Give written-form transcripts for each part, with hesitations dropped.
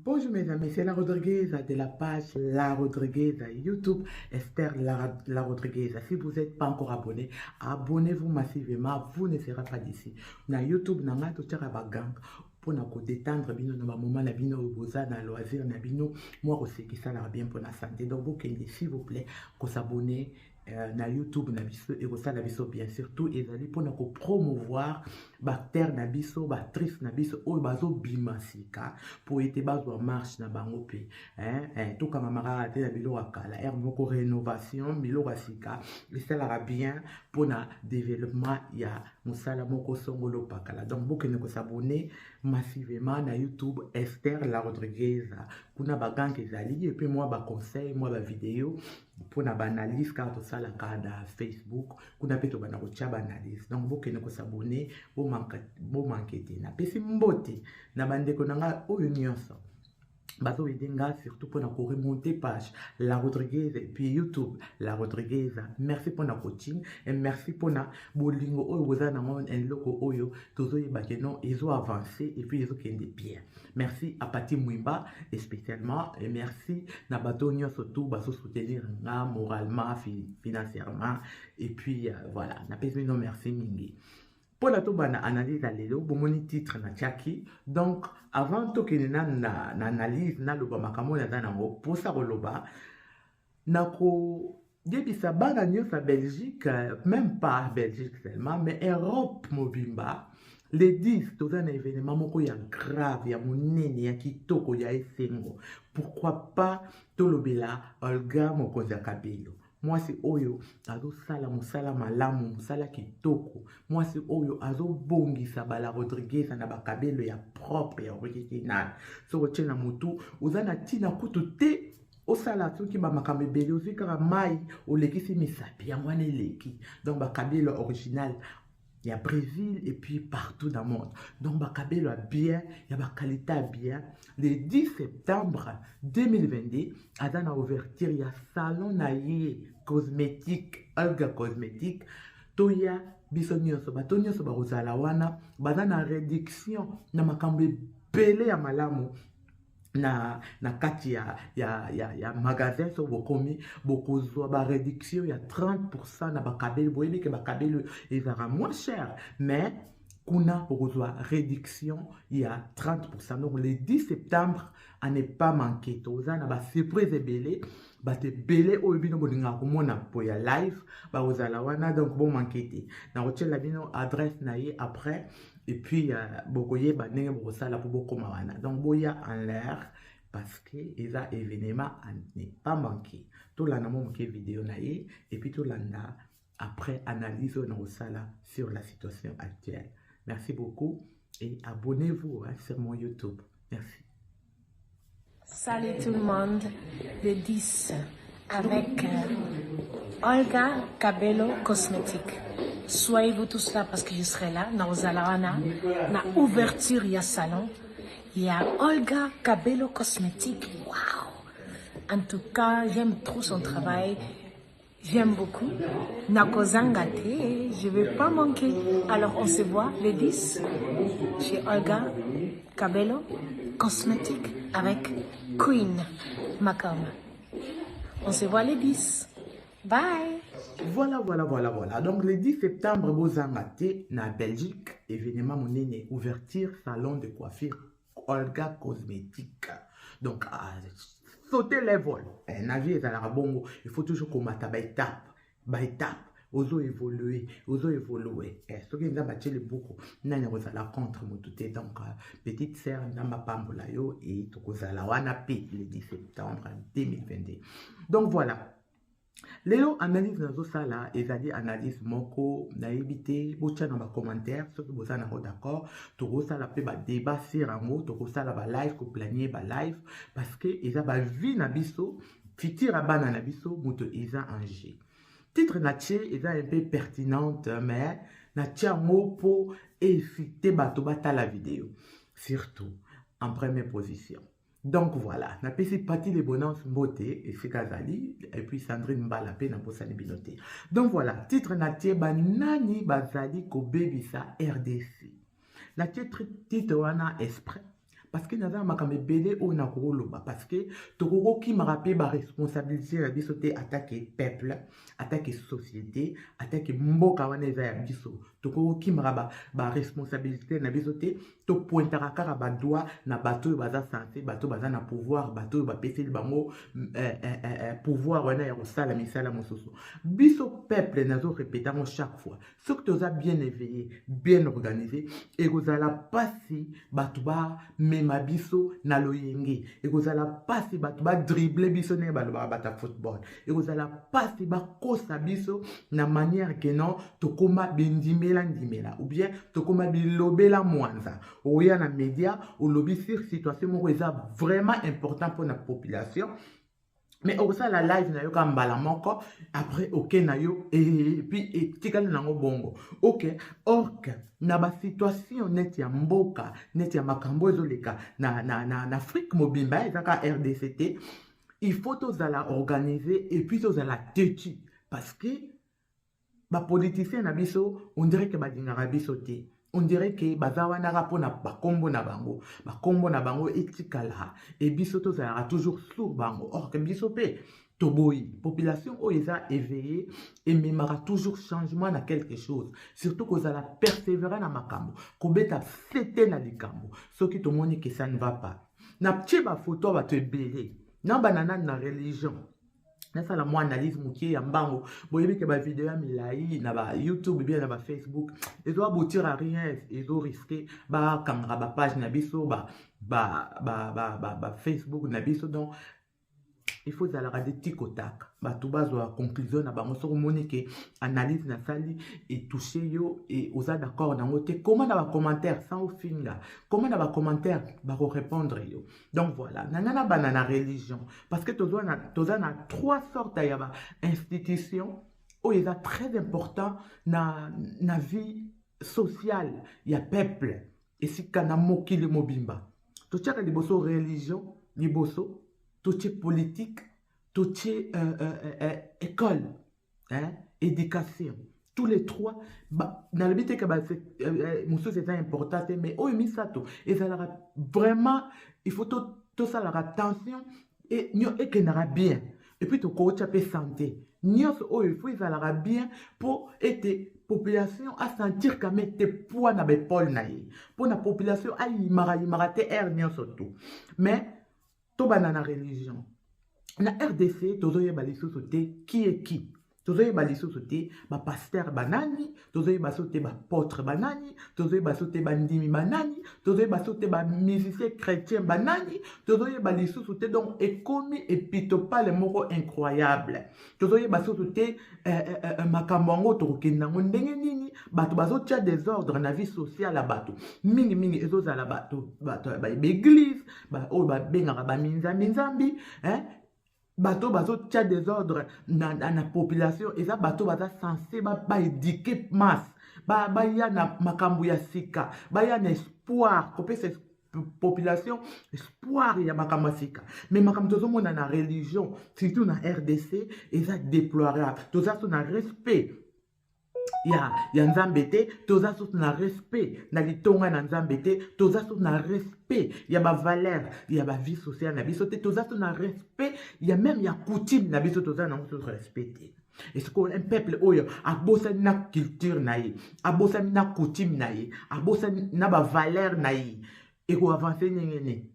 Bonjour mes amis, c'est la Rodriguez de la page La Rodriguez YouTube, Esther La Rodriguez. Si vous n'êtes pas encore abonné, abonnez-vous massivement, vous ne serez pas d'ici. Na YouTube, na nga totiaka ba gang mpona kodétendre bino na bamoment na bino oyo boza na loisir na bino, mwa kosekisalaka bien mpona santé. Donc bokende, s'il vous plaît, kos'abonner na YouTube na biso, ekosala biso bien. Surtout ezali mpona kopromouvoir baacteur na biso, baactrice na biso oyo bazobima sika, mpo ete bazwa marche na bango mpe tokangama kaka te na biloko ya kala. Ere moko rénovation, biloko ya sika esalaka bien mpona développement ya mosala moko songolo pakala. Donc bokende kos'abonner massivement na YouTube Esther La Rodriguez. Kuna baganke ezali, et puis mwa baconseil, mwa bavideo mpona baanalyse kaka tosalaka na Facebook. Kuna mpe tobanda kotia baanalyse. Donc bokende kos'abonner, bomanquer te. Napesi mbote na bandeko na ngai oyo nyonso bazoaider nga, surtout mpona koremonter page La Rodriguez et puis YouTube La Rodriguez. Merci mpona coaching et merci mpona bolingo oyo boza nango. Eloko oyo tozoyeba ke non, ezo avancer et puis ezokende bien. Merci à Pati Mwimba et spécialement, et merci na bato nyonso tout bazosoutenir nga moralement, financièrement et puis voilà, napesi bino merci mingi. Mpona tobanda analyse ya lelo, bomoni titre natiaki. Donc avant tokende nanu na analyse, naloba makambo oyo naza nango mposa koloba. Nakoyebisa bana nyonso ya Belgique, même pas Belgique seulement, mais Europe mobimba, le 10 toza na événement moko ya grave, ya monene, ya kitoko, ya esengo. Pourquoi pas tolobela Olga, mokonzi ya Kabelo, mwasi oyo azosala mosala malamu, mosala kitoko, mwasi oyo azobongisa bala Rodriguez na bakabelo ya propre, ya original. Soki otie na motu, oza na ntina kutu te osala soki bamakambo ebele, ozwi kaka mai, olekisi misapi, yango wana eleki. Donc bakabelo original ya Brésil et puis partout dans le monde. Donc bakabelo ya bien, ya baqualité ya bien. Le 10 septembre 2022 aza na ouverture ya salon na ye cosmétique, Olga Cosmétique. Toya biso nyonso, bato nyonso bakozala wana, baza na réduction na makambo ebele ya malamu na kati ya magasin. So bokomi, bokozwa baréduction ya 30 na bakabelo. Boyebi ke bakabelo ezalaka moins cher, mais kuna bokozwa réduction ya 30. Donc le 10 septembre, à ne pas manquer. Toza na basurprise ebele, bato ebele oyo bino bolingaka komona po ya live bakozala wana. Donc bomanquer te. Nakotiela bino adresse na ye après et puis bokoyeba ndenge bokosala mpo bokóma wana. Donc boya en l'air parce que eza événement à ne pas manquer. Tolanda mo moke vidéo na ye et puis tolanda après analyse oyo nakosala sur la situation actuelle. Merci beaucoup et abonnez-vous, hein, sur mon YouTube. Merci. Salut tout le monde, le 10 avec Olga Cabello Cosmétique. Soyez-vous tous là parce que je serai là, nakozala wana, na ouverture ya salon. Il y a Olga Cabello Cosmétique. Waouh! En tout cas, j'aime trop son travail. J'aime beaucoup. Nakozanga te, je vais pas manquer. Alors on se voit le 10 chez Olga Cabello Cosmétique avec Queen Makama. On se voit le 10. Bye. Voilà. Donc le 10 septembre, bozanga te na Belgique, événement monene, ouverture salon de coiffure Olga Cosmétique. Donc sauter level. Eh, na vie ezalaka bongo, il faut toujours komata ba étape, ba étape. Ozo évoluer, ozo évoluer. Eh, soki Nzambe atie liboko, nani akozala contre motu te? Donc petite sœur, Nzambe apambola yo et tokozala wana pe le 10 septembre 2022. Donc voilà. Lelo analyse nazosala ezali analyse moko, nayebi te, botya na bacommentaire soki boza nango d'accord. Tokosala mpe badébat sur yango, tokosala balive, koplanifier balive, parce que eza bavie na biso, futur ya bana na biso moto eza en jeu. Titre natie eza un peu pertinente, mais natie yango mpo exciter bato batala video, surtout en première position. Donc voilà, napesi Pati Le Bonance mbote esika azali, et puis Sandrine Mbala mpe, nabosani bino te. Donc voilà, titre natie: banani bazali kobebisa RDC? Natie titre wana exprès. Parce que naza na makambo ebele oyo nakoloba, parce que tokokokimaka mpe baresponsabilité na biso te, atake peuple, atake société, atake mboka wana eza ya biso. Tokokokimaka baresponsabilité na biso te. Topointaka kaka badoigt na bato oyo baza censé, bato baza na pouvoir, bato oyo bapeseli bango pouvoir wana ya kosala misala mosusu. Biso peuple, nazorépéter yango chaque fois, soki toza bien éveillé, bien organisé, ekozala mpasi bato bamema biso na loyenge, ekozala mpasi bato badribbler biso ndenge balobaka bato ya football, ekozala mpasi bakosa biso na manière que non, tokóma bindimela ndimela ou bien tokóma bilobela mwanza. Oya na média, olobi sur situation moko eza vraiment important mpona population, mais okosala live na yo ka mbala moko, après oke na yo, et puis etikali nango bongo, ok. Or que na basituation neti ya mboka, neti ya makambo ezoleka na Afrique mobimba, eza ka RDC te, il faut tozala organisé et puis tozala têtu, parce que bapoliticien na biso, on dirait que balingaka biso te, on dirait que baza wana kaka mpona bakombo na bango, bakombo na bango etikala, e biso tozalaka toujours sur bango. Or que biso mpe toboyi. Population oyo eza éveillé ememaka toujours changement na quelque chose, surtout kozala persévérer na makambo, kobeta sete na likambo soki tomoni que ça ne va pas. Natie bafoto ya bato ebele na bana nani na religion. Nasala mwa analyse mokie ya mbango. Boyebi ke bavideo ya milai na baYouTube bien na baFacebook ezoaboutir à rien, ezorisquer bakangaka bapage na biso, baFacebook na biso. Donc il faut ezalaka de tikotaka, bato bazwa conclusion na bango. Soki omoni ke analyse nasali etouche yo e oza d'accord nango te, koma na bacommentaire sans ofinga, koma na bacommentaire, bakorépondre yo. Donc voilà, na ngai na banda na religion, parce que toza na trois sortes ya bainstitution oyo eza très important na vie sociale ya peuple esika na mokili mobimba. Totiaka liboso religion, liboso totie politique, totie école, hein, éducation. Tous les trois, nalobi te ke mosusu eza important te, mais oyo misato ezalaka vraiment, il faut tosalaka attention, ekendaka bien. Et puis tokotia mpe santé. Nyonso oyo, il faut ezalaka bien mpo ete population asentir quand même te poids na baépaules na ye, mpo na population ayimaka yimaka te aire nyonso to. Mais tobanda na religion. Na RDC, tozoyeba lisusu te qui est qui, tozoyeba lisusu te bapasteur banani, tozoyeba so te baapôtre banani, tozoyeba so te bandimi banani, tozoyeba so te bamusicien chrétien banani, tozoyeba lisusu te. Donc ekomi epitopale moko incroyable. Tozoyeba susu te makambo yango tokokende yango ndenge nini. Bato bazotia désordre na vie sociale ya bato mingimingi, ezozala bato baéglise oyo babengaka baminzambi-nzambi, bato bazotia désordre na population. Eza bato baza censé baéduquer masse, baya na makambo ya sika, baya na espoir, kopesa population espoir ya makambo ya sika. Mais makambo tozomona na religion, surtout na RDC, eza déplorable. Toza so na respect ya Nzambe te, toza susu na respect na litonga na Nzambe te, toza susu na respect ya bavaleur ya bavie sociale na biso te, toza susu na respect ya même ya coutume na biso, toza nango susu respect te. Esiko un peuple oyo abosani na culture na ye, abosani na coutume na ye, abosani na bavaleur na ye, ekoavancer ndenge nini?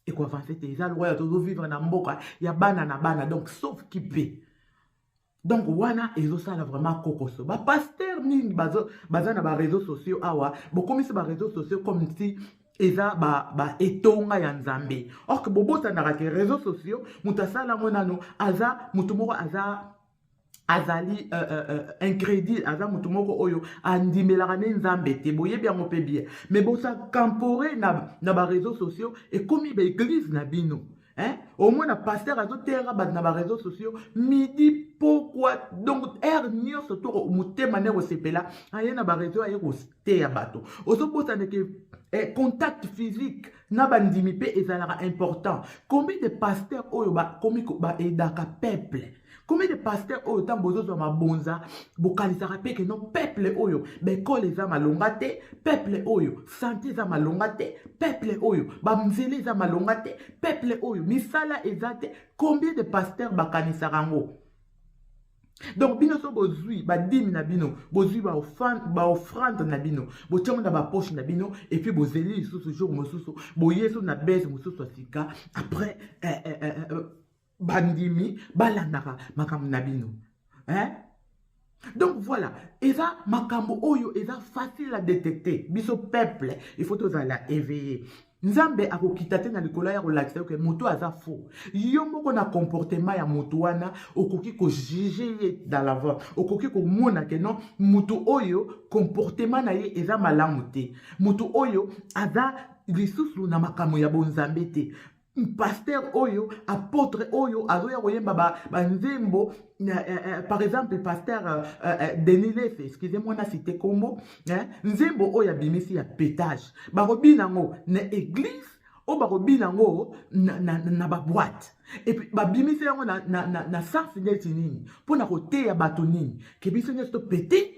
Ekoavancer te. Eza lokola tozovivre na mboka ya bana na bana, donc sauf qui peut. Donc wana ezosala vraiment kokoso. Bapasteur mingi baza na baréseaux sociaux awa, bokomisi baréseaux sociaux comme si eza baetonga ba ya Nzambe. Or que bobosanaka ke réseaux sociaux, moto asala yango nano aza moto moko aza azali incrédule, aza moto moko oyo andimelaka nde Nzambe te. Boyebi yango mpe bien, mais bosakamporer na baréseaux sociaux, ekomi baéglise na bino, hein? Omona pasteur azoteyaka bato na baréseaux sociaux midi, pokwa, donc heure nyonso to motema nde kosepela, aye na baréseau, aye koteya bato. Ozobosana ke contact physique na bandimi mpe ezalaka important. Combien de pasteur oyo bakomi baaidaka peuple? Combien de pasteur oyo ntango bozozwa mabonza bokanisaka mpe ke non, peuple oyo baekole eza malonga te, peuple oyo santé eza malonga te, peuple oyo banzela eza malonga te, peuple oyo misala eza te? Combien de pasteur bakanisaka yango? Donc bino so bozwi badîme na bino, bozwi baoffrande na bino, botiango na bapoche na bino, et puis bozeli lisusu jour mosusu boye so na bese mosusu ya sika. Après bandimi balandaka makambo na bino, hein? Donc voilà, eza makambo oyo eza facile à détecter. Biso peuple, il faut tozala éveillé. Nzambe akokita te na likolo ya kolakisa yo ke moto aza faux. Yo moko na comportement ya moto wana okoki kojuger ye dans l'avant, okoki komona ke non, moto oyo comportement na ye eza malamu te, moto oyo aza lisusu na makambo ya bonzambe te. Pasteur oyo, apôtre oyo azoya koyemba banzembo ba par exemple pasteur Denis Lessie, excusez-moi na cité kombo, nzembo oyo abimisi ya pétage, bakobina yango na église oyo, bakobina yango na baboîte. Et puis babimisi yango na sens neti nini? Mpona koteya bato nini? Ke biso nyonso topete?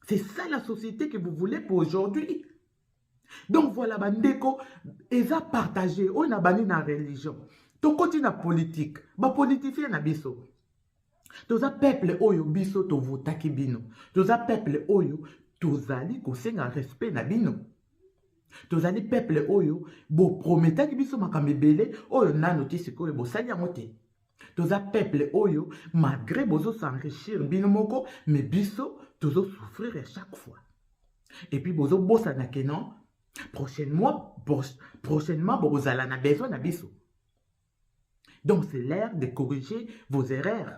C'est ça la société que vous voulez pour aujourd'hui? Donc voilà, bandeko, eza partagé. Oyo na bandi na religion, tokoti na politique. Bapoliticien na biso, toza peuple oyo biso tovotaki bino, toza peuple oyo tozali kosenga respect na bino, tozali peuple oyo boprometaki biso makambo ebele oyo nano ti sikoyo bosali yango te. Toza peuple oyo malgré bozos'enrichir bino moko, mais biso tozosouffrir à chaque fois. Et puis bozobosana ke non, prochainement bokozala na besoin na biso. Donc c'est l'heure de corriger vos erreurs,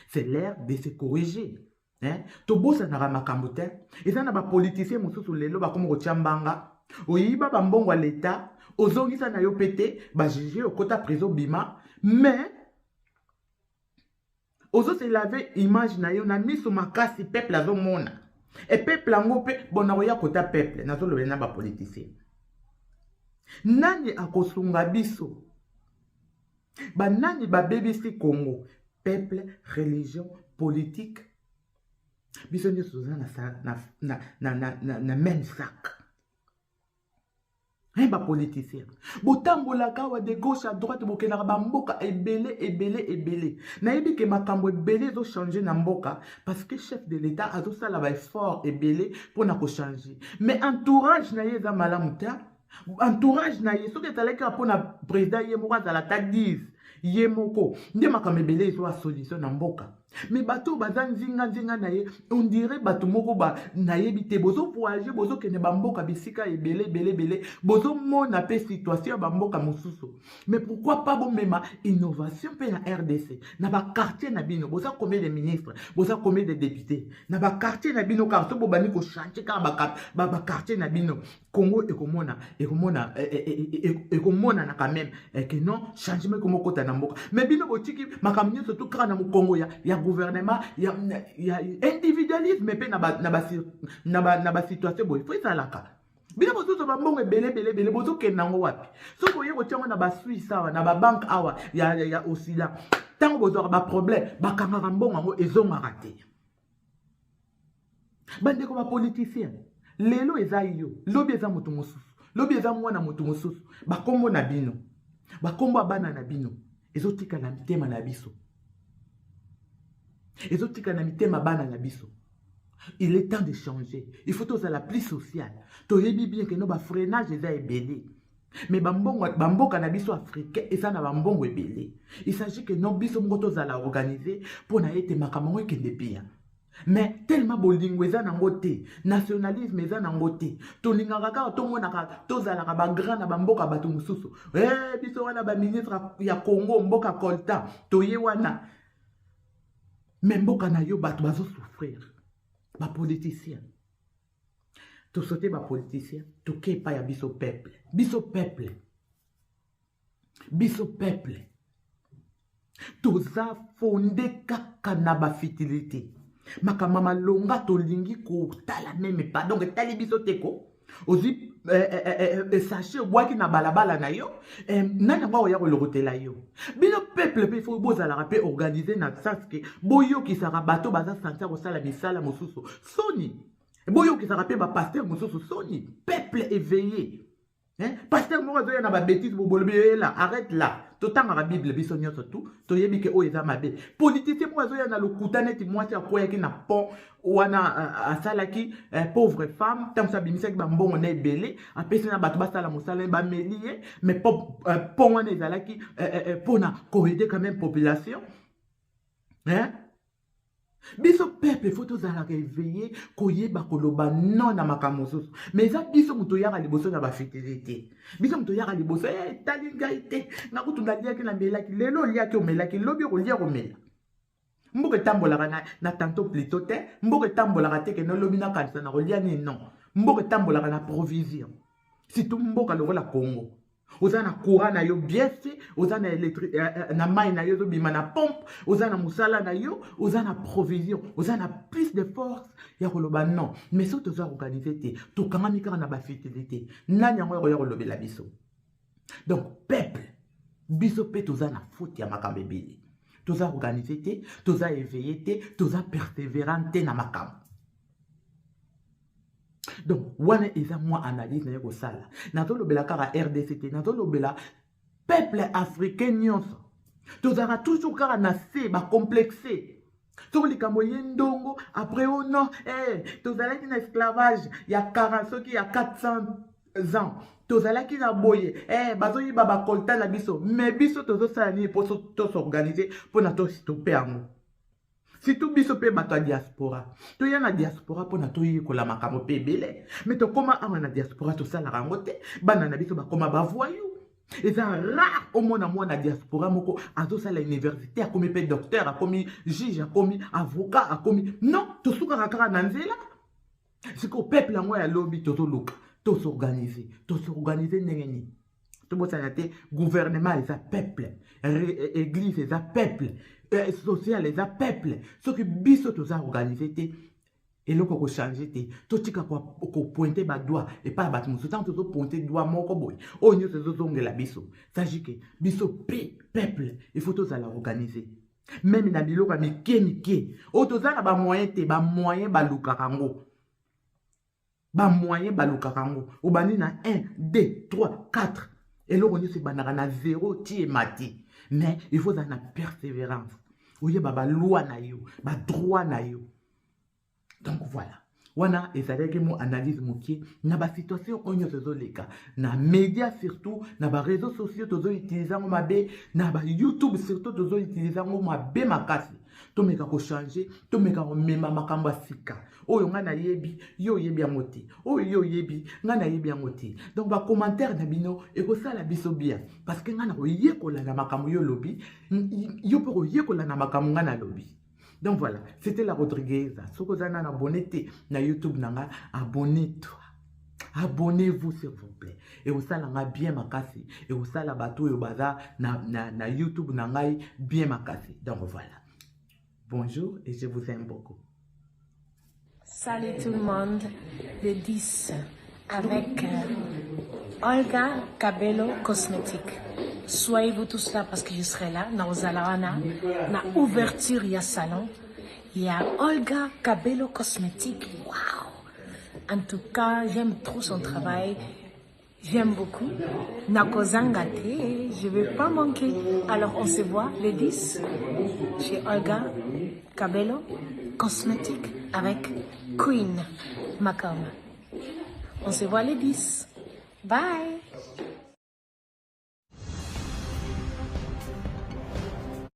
c'est l'heure de se corriger, hein? Tobosanaka makambo te. Eza na bapoliticien mosusu lelo bakomi kotia mbanga. Oyiba bambongo ya leta, ozongisa na yo mpe te, bajuge, okota prison, bima, mais ozose laver image na yo na miso makasi. Peuple azomona e peuple yango mpe bon, nakoya kota peuple. Nazolobela na bapoliticien. Nani akosunga biso? Banani babebisi Congo? Peuple, religion, politique, biso nyonso toza na même sac. Bapoliticien botambolaka awa de gauche à droite, bokendaka bamboka ebele ebele ebele. Nayebi ke makambo ebele ezochange na mboka parce que chef de l'État azosala baeffort ebele mpona kochange, mais entourage na ye eza malamu te. Entourage na ye, soki ezalaki kaka mpona président ye moko azala ata 10 ye moko nde makambo ebele ezwa solution na mboka. Mais bato oyo baza nzinga nzinga na ye, on dirait bato moko ba nayebi te. Bozovoyage, bozokende bamboka bisika ebele ebele ebele, bozomona mpe situation ya bamboka mosusu, mais pourquoi pas bomema innovation mpe na RDC, na baquartier na bino? Boza combien de ministre? Boza combien de député na baquartier na bino? Kaka so bobandi kochange kaka baquartier na bino, Congo ekomona ekomonana quand même ke non, changement ekomokota na mboka. Mais bino botiki makambo nyonso to kaka na mokongo ya gouvernement, ya individualisme mpe na basituation boye. Fo ezalaka bino bozozwa bambongo ebele ebele ebele, bozokende yango wapi? Soki boye kotia yango na basuisse awa, na babanke awa ya osila, ntango bozwaka baproblème, bakangaka mbongo yango, ezongaka te. Bandeko bapoliticien, lelo eza yo, lobi eza moto mosusu, lobi eza mwana moto mosusu. Bakombo na bino, bakombo ya bana na bino ezotika na mitema na biso, ezotika na mitema bana na biso. Il est temps de changer. Il faut tozala plus social. Toyebi bien ke no, bafreinage eza ebele, mais bambongo, bamboka na biso africain eza na bambongo ebele. Il s'agit que non, biso moko tozala organisé mpona ete makambo yango ekende bien. Mais tellement bolingo eza nango te, nationalisme eza nango te, tolingaka kaka tomonaka tozalaka bagrand na bamboka bato mosusu. Biso wana baministre ya Congo, mboka coltan, toye wana, mais mboka na yo bato bazosouffrir. Bapoliticien, tosote bapoliticien, toke epai ya biso peuple. Biso peuple, biso peuple toza fondé kaka na bafutilité. Makambo malonga tolingi kotala même pas, donc etali biso te. Ko ozwi eh, eh, eh, sachet obwaki na balabala na yo, nani yango akoya kolokotela yo? Bino peuple mpe faut bozalaka mpe organisé na sens ke boyokisaka bato baza santi ya kosala misala mosusu soni, boyokisaka mpe bapasteur mosusu soni. Peuple éveillé, hein? Pasteur moko azoya na babêtises, bobolobi oyela, arrête là. Totangaka Bible biso nyonso, tu toyebi ke oyo eza mabe. Politicien moko azoya na lokuta neti mwasi akweyaki na pont wana, asalaki pauvre femme. Ntango mosu abimisaki bambongo na ebele, apesi na bato basala mosala, bameli ye. Mais pont wana ezalaki mpona koaider quand même population, hein? Biso peuple faut tozalaka éveillé, koyeba koloba non na makambo mosusu. Mais eza biso moto oyaka liboso na bafutilité. Biso moto oyaka liboso, etali ngai te, nga kutu naliaki, namelaki. Lelo oliaki, omelaki, lobi okolia, komela. Mboka etambolaka na tantôt plutôt te. Mboka etambolaka te kende olobi nakanisa na kolia nini. Non, mboka etambolaka na provision, surtout mboka lokola Congo. Oza na courant na yo bien fait, oza na, na mai na yo ezobima na pompe, oza na mosala na yo, oza na provision, oza na plus de force ya koloba non. Mais soki toza organisé te, tokangami kaka na bafutilité, nani yango ya koya kolobela biso? Donc peuple, biso mpe toza na faute ya makambo ebele. Toza organisé te, toza éveillé te, toza persévérant te na makambo. Donc wana eza mwa analyse naye kosala. Nazolobela kaka RDC te, nazolobela peuple africain nyonso. Tozalaka toujours kaka na se bacomplexe. Soki likambo ye ndongo après o non, tozalaki na esclavage ya 40, soki ya 400 ans, tozalaki na boye, bazoyiba bacoltan na biso. Mais biso tozosala nini mpo tos'organiser mpona tostope yango? Surtout biso mpe bato ya diaspora, toya na diaspora mpona toyekola makambo mpe ebele. Mais tokóma awa na diaspora, tosalaka yango te. Bana na biso bakóma bavoyous. Eza rare omona mwana diaspora moko azosala université, akomi mpe docteur, akomi juge, akomi avocat, akomi. Non, tosukaka kaka na nzela. Sikoyo peuple yango ya lobi, tozoluka tos'organiser. Tos'organiser ndenge nini? Tobosana te, gouvernement eza peuple, église eza peuple, social eza peuple. Soki biso toza organisé te, eloko kochanger te. Totika kopointer badoigts epai ya bato mosusu. Ntango tozopointer doigt moko boye, oyo nyonso ezozongela biso. S'agit ke biso mpe peuple, il faut tozala organisé même na biloko ya mike mike oyo toza na bamoyen te. Bamoyen balukaka yango, bamoyen balukaka yango. Obandi na 1, 2, 3, 4. Eloko nyonso ebandaka na 0 ti emati. Mais il faut ozala na persévérance, oyeba baloi na yo, badroit na yo. Donc voilà, wana ezalaki mo analyse moke na basituation oyo nyonso ezoleka na média, surtout na baréseaux sociaux. Tozoutiliser yango mabe, na baYouTube surtout, tozoutiliser yango mabe makasi. Tomeka kochanger, tomeka komema makambo ya sika. Oyo ngai nayebi, yo oyebi yango te. Oyo yo oyebi, ngai nayebi yango te. Donc bacommentaire na bino ekosala biso bien, parce que ngai na koyekola na makambo yo olobi, yo mpe koyekola na makambo ngai nalobi. Donc voilà, c'était la Rodriguez. Soki oza nanu abonné te na YouTube na nga, abonne-toi, abonnez-vous s'il vous plaît. Ekosala nga bien makasi, ekosala bato oyo baza na YouTube na ngai bien makasi. Donc voilà, bonjour et je vous aime beaucoup. Salut tout le monde, le 10 avec Olga Cabello Cosmétique. Soyez-vous tous là parce que je serai là, na wana, na ouverture ya salon. Il y a Olga Cabello Cosmétique. Waouh! En tout cas, j'aime trop son travail. J'aime beaucoup. Nakozanga te, je vais pas manquer. Alors on se voit le 10 chez Olga Cabello Cosmétique avec Queen Makama. On se voit le 10. Bye.